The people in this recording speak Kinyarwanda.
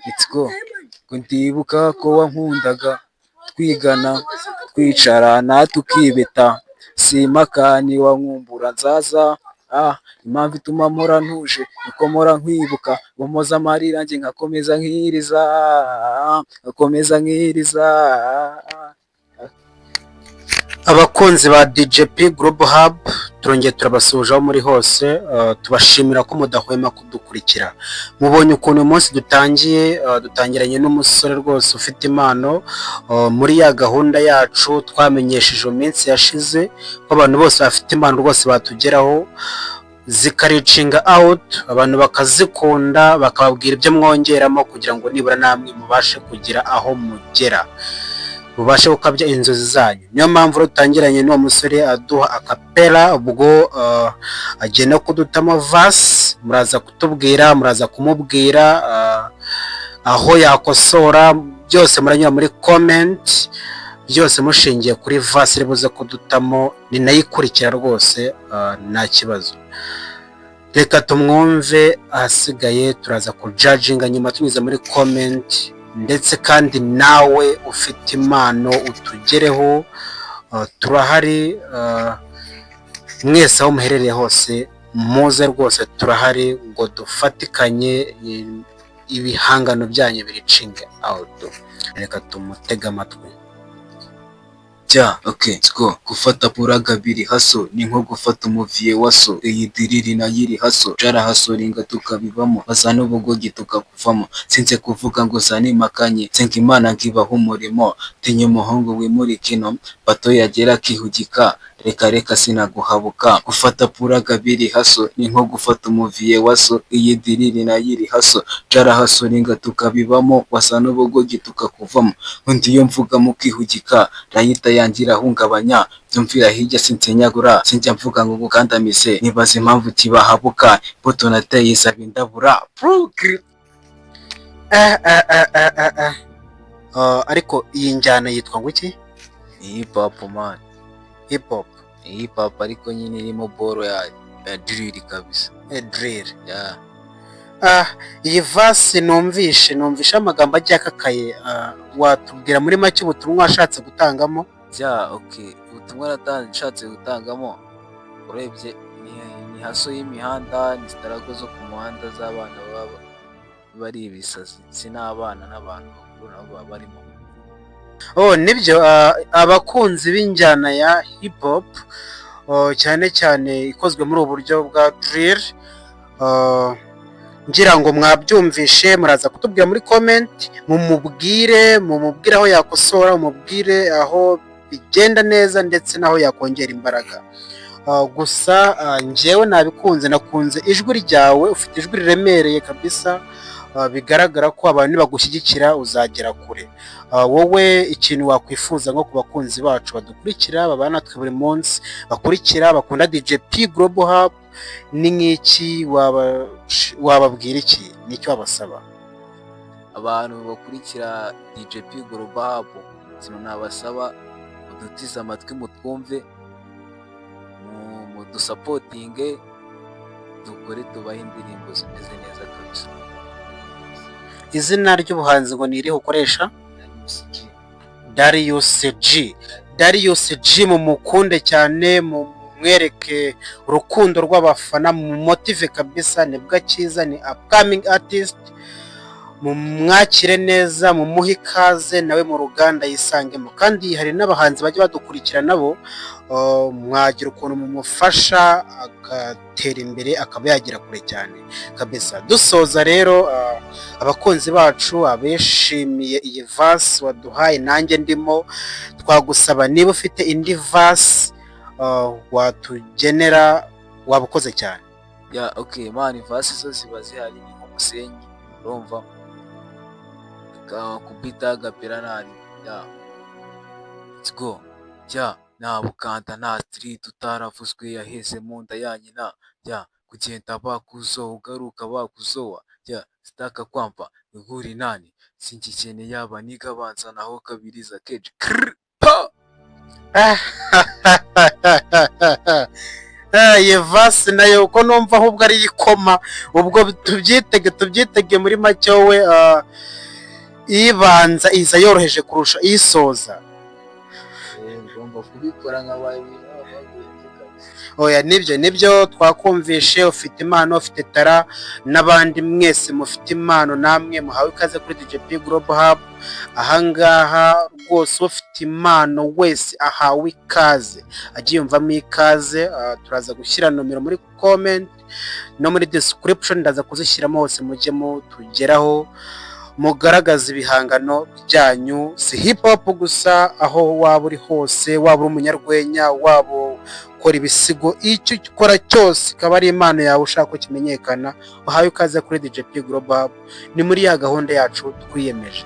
Let's go. Ngo ndibuka ko wankundaga, twigana, twicarana tukibeta, simpaka niwankumbura nzaza. Ah, impamvu ituma mpora ntuje niko mpora nkwibuka, umpoza amarira njye nkakomeza nkiriza, nkakomeza nkiriza. Abakunzi ba DJP Global Hub, turongeye turabasuhuje aho muri hose, tubashimira ko mudahwema kudukurikira. Mubonye ukuntu uyu munsi dutangiye, dutangiranye n'umusore rwose ufite impano, muri ya gahunda yacu twamenyesheje mu minsi yashize ko abantu bose bafite impano rwose batugeraho zikareachinga out, abantu bakazikunda, bakababwira ibyo mwongeramo kugira ngo nibura namwe mubashe kugira aho mugera, mubashe gukabya inzozi zanyu. Niyo mpamvu rero dutangiranye n'uwo musore aduha acapella, ubwo agiye no kudutamo verse. Muraza kutubwira, muraza kumubwira aho yakosora, byose muranyura muri comment, byose mushingiye kuri verse iri buze kudutamo. Ni nayo ikurikira rwose, nta kibazo. Reka tumwumve, ahasigaye turaza kujudginga nyuma tunyuze muri comment. Ndetse kandi nawe ufite impano utugereho, turahari. Mwese aho muherereye hose muze rwose, turahari ngo dufatikanye ibihangano byanyu bireachinge out. Reka tumutege amatwi. Ja, okay, let's go. Gufata puraga biri hustle ni nko gufata umuviye wa so. Iyi drill nayo iri hustle, jarahasoringa tukabibamo, bazana ubugogi tukakuvamo. Sinze kuvuga ngo zanimakanye, nsenga Imana nkibaha umurimo. Tinya umuhungu wimurikino, bato yagera akihugika. Reka reka sinaguhabuka. Gufata puraga biri hustle ni nko gufata umuviye wa so. Iyi drill nayo iri hustle, jarahasoringa tukabibamo, wasana ubugogi tukakuvamo. Undi iyo mvuga mukihugika, rayita yanjye irahungabanya. Byumvira hirya sinsenyagura, sinjya mvuga ngo ngukandamize. Nibaza impamvu kibahabuka, imbuto nateye isaba indabura. Eh, eh, eh, eh, eh, eh. Ariko iyi njyana yitwa ngo iki? Ni hip hop, man. Hip hop? Ni hip hop, ariko nyine irimo boro ya drill kabisa. Drill. Yeah. Ah, iyi verse numvishe amagambo agiye akakaye. Watubwira muri make ubutumwa washatse gutangamo? Ja, okay, ubutumwa nshatse gutangamo, urebye ni hustle y'imihanda, ni struggle zo ku muhanda z'abana baba bari ibisazi, si n'abana, n'abantu bakuru nabo baba barimo. Oh, nibyo, abakunzi b'injyana ya hip hop, oh, cyane cyane ikozwe muri ubu buryo bwa drill, ngira ngo mwabyumvishe. Muraza kutubwira muri comment, mumubwire aho yakosora, mumubwire aho bigenda neza ndetse n'aho yakongera imbaraga. Gusa njyewe nabikunze, nakunze ijwi ryawe, ufite ijwi riremereye kabisa, bigaragara ko abantu nibagushyigikira uzagera kure. Wowe ikintu wakwifuza nko ku bakunzi bacu badukurikira, babana natwe buri munsi, bakurikira, bakunda DJP Global Hub, ni nk'iki wababwira? Iki nicyo wabasaba? Abantu bakurikira DJP Global Hub, ikintu nabasaba, mudutize amatwi mutwumve, mudusupportinge, dukore tubahe indirimbo zimeze neza kabisa. Izina ry'ubuhanzi ngo ni irihe ukoresha? Darius G. Darius G, mumukunde cyane, mumwereke urukundo rw'abafana, mumumotive kabisa, nibwo akiza, ni upcoming artist. Mumwakire neza, mumuhe ikaze nawe mu ruganda yisangemo. Kandi hari n'abahanzi bajya badukurikira nabo, mwagira ukuntu mumufasha agatera imbere, akaba yagera kure cyane kabisa. Dusoza rero, abakunzi bacu abishimiye iyi verse waduhaye, nanjye ndimo, twagusaba niba ufite indi verse watugenera, waba ukoze cyane. Yeah, okay, man, verse zo ziba zihari ni nk'umusenyi, urumva, kubita agapira nari. Yeah, let's go. Yeah, nta bukanda, nta street utaravuzwe yaheze mu nda ya nyina. Yeah, kugenda bakuzo ugaruka bakuzoa. Yeah, sitaka kwamba wiguri nani singikeneye abaniga banzanaho kabiriza keji. Krr, pa. Iyi verse nayo uko numva ahubwo ari ikoma. Ubwo tubyitege, tubyitege. Muri make wowe, ibanza iza yoroheje kurusha isoza. Ngomba kubikora nkabaye ibintu birenze kabisa. Oya, nibyo, nibyo, twakumvishe. Ufite impano, ufite talent. N'abandi mwese mufite impano, namwe muhawe ikaze kuri DJP Global Hub. Ahangaha rwose ufite impano wese ahawe ikaze, agiye yumvamo ikaze. Turaza gushyira nomero muri comment no muri description, ndaza kuzishyiramo hose, mujye mutugeraho mugaragaza ibihangano byanyu. Si hip hop gusa, aho waba uri hose, waba uri umunyarwenya, waba ukora ibisigo, icyo ukora cyose ikaba ari impano yawe ushaka ko kimenyekana, uhawe ikaze kuri DJP Global Hub. Ni muri ya gahunda yacu twiyemeje.